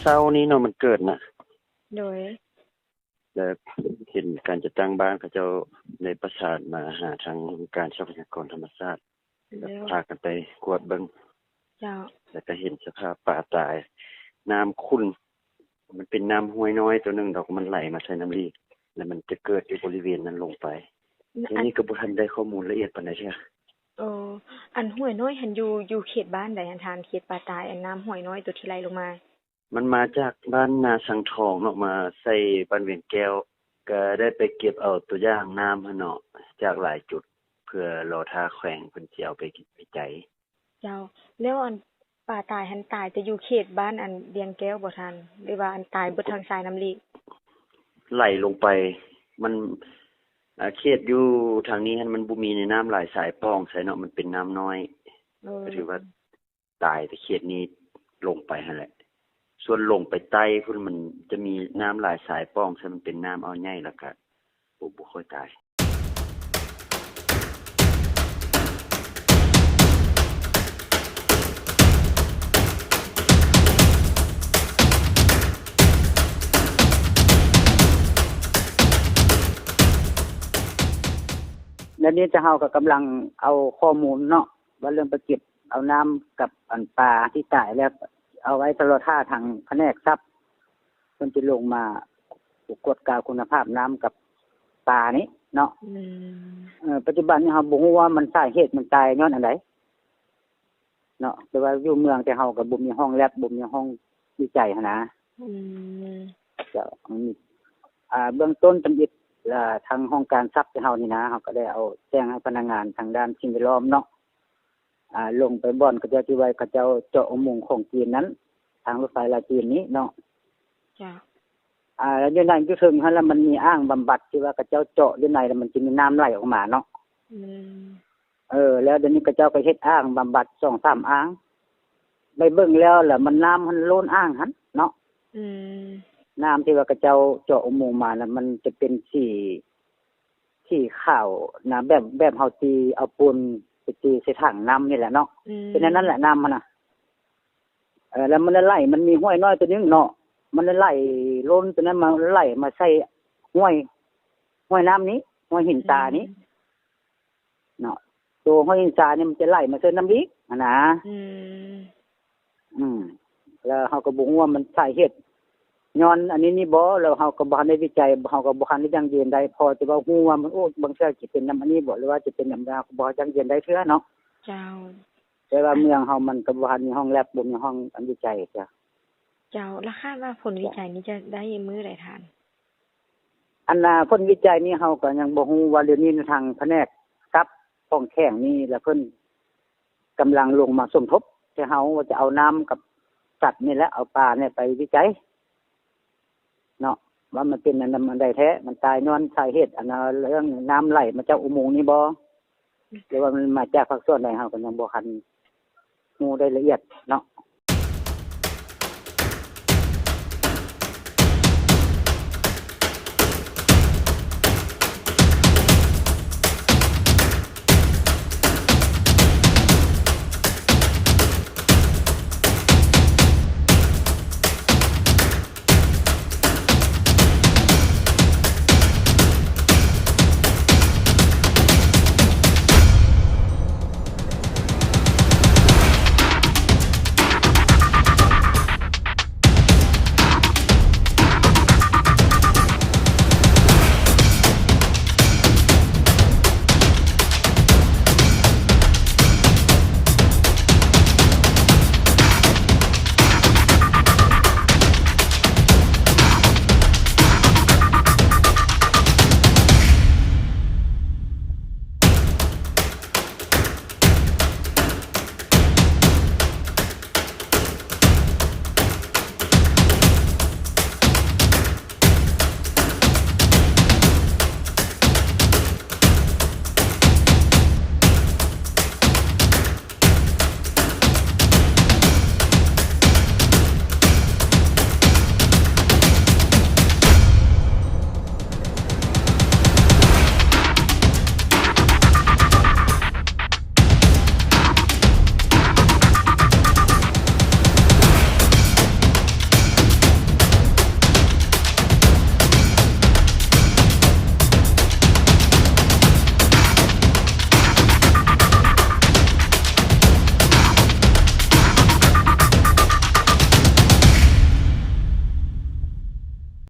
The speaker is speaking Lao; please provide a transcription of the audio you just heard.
ເຊົ້ານີ້ເນາະ ມັນເກີດນະ ໂດຍ ແລ້ວເຫັນການຈັດຕັ້ງບ້ານເຂົາເຈົ້າໄດ້ປະສານມາຫາທາງອົງການຊັບພະຍາກອນທຳມະຊາດ ແລ້ວ ແລ້ວພາກັນໄປກວດເບິ່ງ ເຈົ້າ ແລ້ວກໍເຫັນສະພາບປາຕາຍ ນ້ຳຂຸ່ນ ມັນເປັນນ້ຳຫ້ວຍນ້ອຍໂຕໜຶ່ງດອກ ມັນໄຫຼມາໃສ່ນ້ຳລີກ ແລ້ວມັນຈະເກີດຢູ່ບໍລິເວນນັ້ນລົງໄປ. ອັນນີ້ກໍບໍ່ທັນໄດ້ຂໍ້ມູນລະອຽດປານໃດເທື່ອ. ເອີ ອັນຫ້ວຍນ້ອຍຫັ້ນຢູ່ ຢູ່ເຂດບ້ານໃດຫັ້ນທ່ານ? ເຂດປາຕາຍ ອັນນ້ຳຫ້ວຍນ້ອຍໂຕທີ່ໄຫຼລົງມາ ມັນມາຈາກບ້ານນາສັງທອງເນາະ ມາໃສ່ບ້ານວຽງແກ້ວ ກໍໄດ້ໄປເກັບເອົາຕົວຢ່າງນ້ຳຫັ້ນເນາະ ຈາກຫຼາຍຈຸດ ເພື່ອລໍຖ້າແຂວງເພິ່ນຊິເອົາໄປວິໄຈ. ເຈົ້າ ແລ້ວອັນປາຕາຍຫັ້ນຕາຍແຕ່ຢູ່ເຂດບ້ານອັນວຽງແກ້ວບໍ່ທ່ານ ຫຼືວ່າອັນຕາຍເບິດທາງສາຍນ້ຳລີກ? ໄຫຼລົງໄປ ມັນ ເຂດຢູ່ທາງນີ້ຫັ້ນມັນບໍ່ມີນ້ຳຫຼາຍສາຍປ່ອງໃສເນາະ ມັນເປັນນ້ຳນ້ອຍ ເອີ ກໍຖືວ່າ ຕາຍແຕ່ເຂດນີ້ລົງໄປຫັ້ນແຫຼະ ສ່ວນລົງໄປໃຕ້ພຸ້ນມັນຈະມີນ້ຳຫຼາຍສາຍປ່ອງ ຊະມັນເປັນນ້ຳອ່າວໃຫຍ່ ແລ້ວກະບໍ່ ບໍ່ຄ່ອຍຕາຍ. ແລ້ວນີ້ເຮົາກໍກຳລັງເອົາຂໍ້ມູນເນາະ ວ່າເລື່ອງໄປເກັບ ເອົານ້ຳກັບອັນປາທີ່ຕາຍແລ້ວ ເອົາໄວ້ຖ້າລໍຖ້າທາງພະແນກຊັບ ເພິ່ນຈະລົງມາກວດກາຄຸນນະພາບນ້ຳກັບປານີ້ເນາະ. ອືມ ເອີ ປັດຈຸບັນນີ້ເຮົາບໍ່ຮູ້ວ່າມັນ ສາເຫດມັນຕາຍຍ້ອນອັນໃດເນາະ ແຕ່ວ່າຢູ່ເມືອງ ແຕ່ເຮົາກໍບໍ່ມີຫ້ອງແລັບ ບໍ່ມີຫ້ອງວິໄຈຫັ້ນນະ. ອືມ ເຈົ້າ ອາ ເບື້ອງຕົ້ນທຳອິດ ອາ ທາງຫ້ອງການຊັບເຮົານີ້ນະ ເຮົາກໍໄດ້ເອົາແຈ້ງໃຫ້ພະນັກງານທາງດ້ານສິ່ງແວດລ້ອມເນາະ ອາ ລົງໄປບ່ອນເຂົາເຈົ້າທີ່ວ່າເຂົາເຈົ້າເຈາະອຸໂມງຂອງຈີນນັ້ນ ທາງລົດໄຟລາວຈີນນີ້ເນາະ. ເຈົ້າ ອາ ແລ້ວຢູ່ໃນຢູ່ເທິງຫັ້ນລະ ມັນມີອ່າງບຳບັດທີ່ວ່າເຂົາເຈົ້າເຈາະຢູ່ໃນ ແລ້ວມັນຈະມີນ້ຳໄຫຼອອກມາເນາະ. ອືມ ເອີ ແລ້ວດຽວນີ້ເຂົາເຈົ້າກໍເຮັດອ່າງບຳບັດສອງສາມອ່າງ ໄປເບິ່ງແລ້ວລະມັນ ນ້ຳມັນລົ້ນອ່າງຫັ້ນເນາະ. ອືມ ນ້ຳທີ່ວ່າເຂົາເຈົ້າເຈາະອຸໂມງມານະ ມັນຈະເປັນສີ ສີຂາວນະ ແບບ ແບບເຮົາຕີເອົາປູນໄປຕີໃສ່ຖັງນ້ຳນີ້ແຫຼະເນາະ. ອືມ ເປັນອັນນັ້ນແຫຼະນ້ຳຫັ້ນນະ. ເອີ ແລ້ວມັນໄຫຼ ມັນມີຫ້ວຍນ້ອຍຕົວໜຶ່ງເນາະ ມັນໄຫຼລົ້ນຕົວນັ້ນມາ ໄຫຼມາໃສ່ຫ້ວຍ ຫ້ວຍນ້ຳນີ້ ຫ້ວຍຫີນຕານີ້ ອືມ ເນາະ ໂຕຫ້ວຍຫີນຕານີ້ມັນຈະໄຫຼມາໃສ່ນ້ຳລີກຫັ້ນນະ. ອືມ ອືມ ແລ້ວເຮົາກໍບໍ່ຮູ້ວ່າມັນສາເຫດຍ້ອນອັນນີ້ນີ້ບໍ່ ແລ້ວເຮົາກໍບໍ່ທັນໄດ້ວິໄຈ ເຮົາກໍບໍ່ທັນໄດ້ຢັ້ງຢືນໄດ້ ພໍແຕ່ວ່າຮູ້ວ່າມັນ ໂອ້ ບາງເທື່ອຊິເປັນນຳອັນນີ້ບໍ່ ຫຼືວ່າຈະເປັນນຳ ເຮົາກໍບໍ່ຢັ້ງຢືນໄດ້ເທື່ອເນາະ. ເຈົ້າ ແຕ່ວ່າເມືອງເຮົາມັນກໍບໍ່ທັນມີຫ້ອງແລັບ ບໍ່ມີຫ້ອງອັນວິໄຈເທື່ອ. ເຈົ້າ ແລ້ວຄາດວ່າຜົນວິໄຈນີ້ຈະໄດ້ມື້ໃດທ່ານ? ອັນນ່າ ຜົນວິໄຈນີ້ເຮົາກໍຍັງບໍ່ຮູ້ວ່າ ດຽວນີ້ທາງພະແນກຊັບຂອງແຂວງນີ້ລະ ເພິ່ນກຳລັງລົງມາສົມທົບໃຫ້ເຮົາ ວ່າຈະເອົານ້ຳກັບສັດນີ້ແຫຼະ ເອົາປານີ້ໄປວິໄຈເນາະ ວ່າມັນເປັນອັນນຳອັນໃດແທ້ ມັນຕາຍຍ້ອນສາເຫດອັນນ່າ ເລື່ອງນ້ຳໄຫຼມາຈາກອຸໂມງນີ້ບໍ່ ຫຼືວ່າມັນມາຈາກພາກສ່ວນໃດ ເຮົາກໍຍັງບໍ່ທັນຮູ້ໄດ້ລະອຽດເນາະ.